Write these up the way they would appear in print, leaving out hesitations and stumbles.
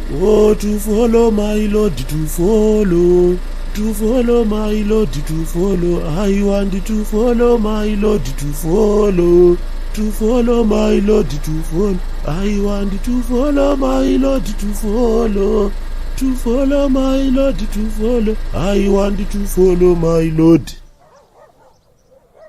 Oh, to follow my Lord, to follow, to follow my Lord, to follow. I want to follow my Lord, to follow, to follow my Lord, to follow. I want to follow my Lord, to follow, to follow my Lord, to follow. I want to follow my Lord.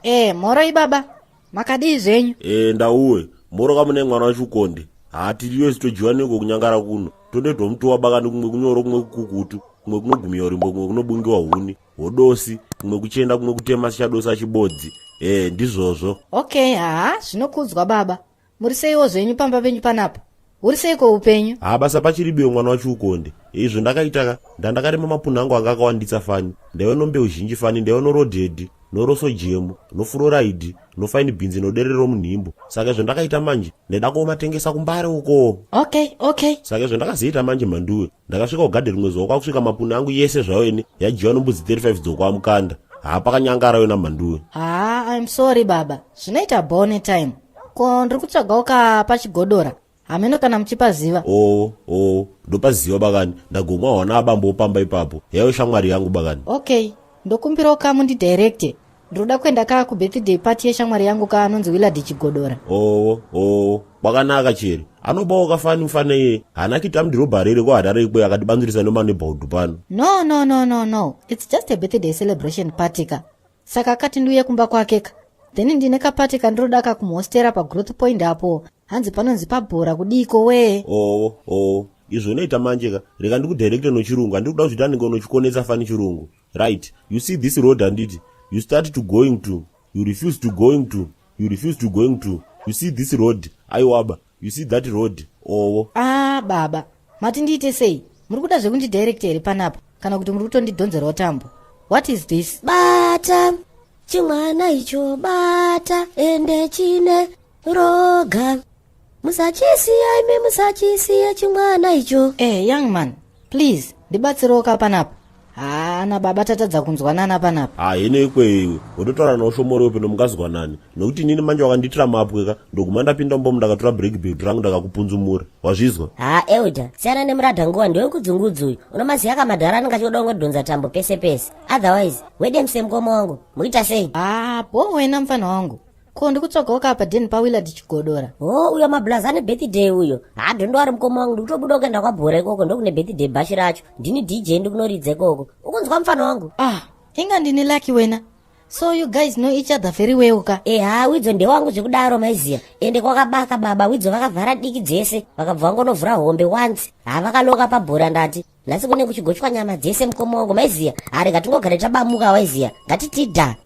Eh, mhoroi baba. Makadii zvenyu? E, ndauwe moro kamune mwana wachiukonde hatiriyo isu tojiwa neko kunyangara kuno tonde tomutowa bakani kumwe kunyoro kumwe kukukutu kumwe kunogumiwa rimbo kumwe kunobungiwa huni hodosi kumwe kuchenda kumwe kutema sichadosa chibodzi e ndizvozvo. Okay, haa zvinokudzwa baba. Muri seiwo zvenyu pamba penyu panapa? Huri seiko upenyu? Haa basa pachiribiwo mwana wachiukonde izvo ndakaitaka ndandakarima mapunhu angu anga akawanditsa fani ndaiva nombeu zhinji fani ndaiva norodhedhi norosojemu nofuroraidhi nofaini bhinzi noderere romunhimbu saka izvo ndakaita manje ndaida komatengesa kumbare uko. Okay, okay. Saka izvo ndakazoita manje mhanduwe ndakasvika kugadhi rimwe zuva kwakusvika mapuni angu yese zvayo ene yadyiwa nombudzi 35 dzokwamukanda haa pakanyangara wena mhanduwe. Haa I'm sorry baba zvinoita bone time ko ndiri kutsvagawo ka pachigodora hameno kana muchipaziva. Oo oo ndopaziva bakani ndagomwa hwana abambo opamba ipapo yaive shamwari yangu bakani. Okay ndokumbirawo ka mundidirecte ndinoda kuenda ka kubirthday party yeshamwari yangu ka anonzi Willard Chigodora. Oo oo kwakanaka chere anobawo kafani mfana iye haana kuita mudhirobha rere kuharare ikweyo akatibanzurisa nemanebhaudhu pano. No no no no no it's just a birthday celebration party ka saka akati ndiuye kumba kwake ka then ndine kapati kandiroda kakumuhostera pagrowth point apo hanzi panonzi pabhora kudiiko wee. Oo oo izvo unoita manje ka rega ndikudirecte nochirungu handiri kuda kuzviita ndinge unochikonetsa fani chirungu. Right you see this road handiti you start to going to you refuse to going to you refuse to going to you see this road aiwaba you see that road owo. Ah baba mati ndiite sei muri kuda zvekundidirect here panapa kana kuti muri kutondidhonzerawo tambo what is this? Bata chimwana icho bata ende chine roga musachisiya imi musachisiya chimwana icho. Eh young man please ndibatsirewo ka panapa haana baba tatadza kunzwanana panapa. Ha hino ikweyo iwe wototaura nawo shomoro pino mungazwanani nokuti inini manje wakandiitira mapwe ka ndoguma ndapinda mumba ndakatora break belt rangu ndakakupunzumura wazvizwa? Ha elder siyana nemuradha nguwa ndiwe kudzungudzi uyu unomaziya kamadhara anenge achioda kungodhonza tambo pese pese otherwise wedemse mukoma wangu muita sei? Ha bho wena mfana wangu ko ndikutsvagawo ka padeni paWillard Chigodora. Ho uyo mablaza ane birthday uyo ha don't worry mukoma wangu ndikutobuda kuenda kwabhora ikoko ndokune birthday bashi racho ndini DJ ndikunoridza ikoko ukunzwa mfana wangu? Ah inga ndini lucky wena so you guys know each other very well ka? Eha widzo ndewangu zvekudaro maiziya ende kwakabaka baba widzo vakavhara diki dzese vakabva vangonovhura hombe once ha vakaloka pabhora ndati nhasi kune kuchigochwa nyama dzese mukoma wangu maiziya harega tingogare tabamuka waiziya ngatitidha.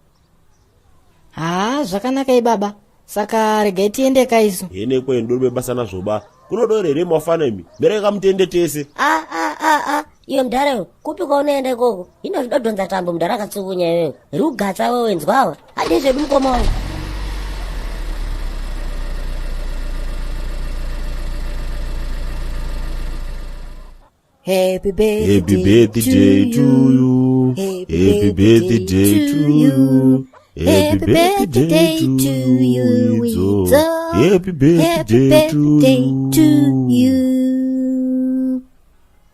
Haa zvakanaka ibaba saka regai tiende ka isu. Hene kwe ndori basa nazvo ba kunodore here mafana imi mirai kamutende tese. A a a a iwe mudhara iwe kupi kwaunoenda ikoko hino zvidodhonza tambo mudhara akatsukunya iwewe riri kugatsa wewe nzwawa handei zvedu mukoma wangu. Happy birthday, Happy birthday to you. Happy birthday to you. Happy birthday to you. Widzo. Happy birthday to you. you.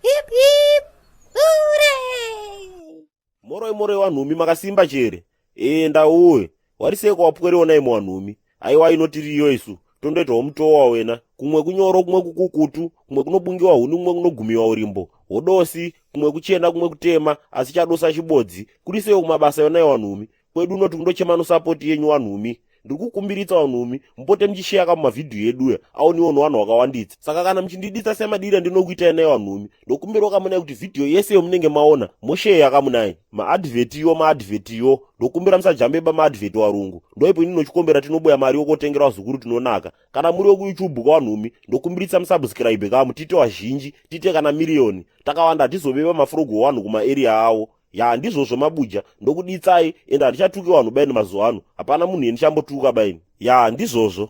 Hip hip. Hooray! Moroi moroi wanhumi makasimba chere. E ndauwe. Wariseko wapwere ona imwe wanhumi. Aiwa inotiriyo isu. Tondoitawo mutowa wena. Kumwe kunyoro kumwe kukukutu, kumwe kunobungiwa huni kumwe kunogumiwa urimbo. Hodosi, kumwe kuchena kumwe kutema, asi chadosa chibodzi. Kurisewo kumabasa yona wanhumi. Kwedu unoti kundochema nosapoti yenyu wanhumi. Ndiri kukumbiritsa wanhumi, mupote muchisheya kamumavhidhiyo edu ya, aoniwo nevanhu vakawanditsa. Saka kana muchindiditsa semadira ndinokuitai nayo wanhumi, ndokumbirawo kamunai kuti vhidhiyo yese yomunenge maona, mosheya kamunai. Maadvhetiyo maadvhetiyo, ndokumbira musajambe pamaadvheti warungu. Ndoipo ini nochikombera tinoboya mari yokotengera vazukuru tinonaka. Kana muri wekuYouTube kawanhumi, ndokumbiritsa musubscribe kamu, tiite wazhinji, tiite kana miriyoni. Takawanda hatizove pamafrogo wanhu kumaarea avo. Ya ndizvozvo mabuja, ndokuditsai ende handichatuki vanhu baini mazuva ano. Hapana munhu yendichambotuka baini. Ya ndizvozvo.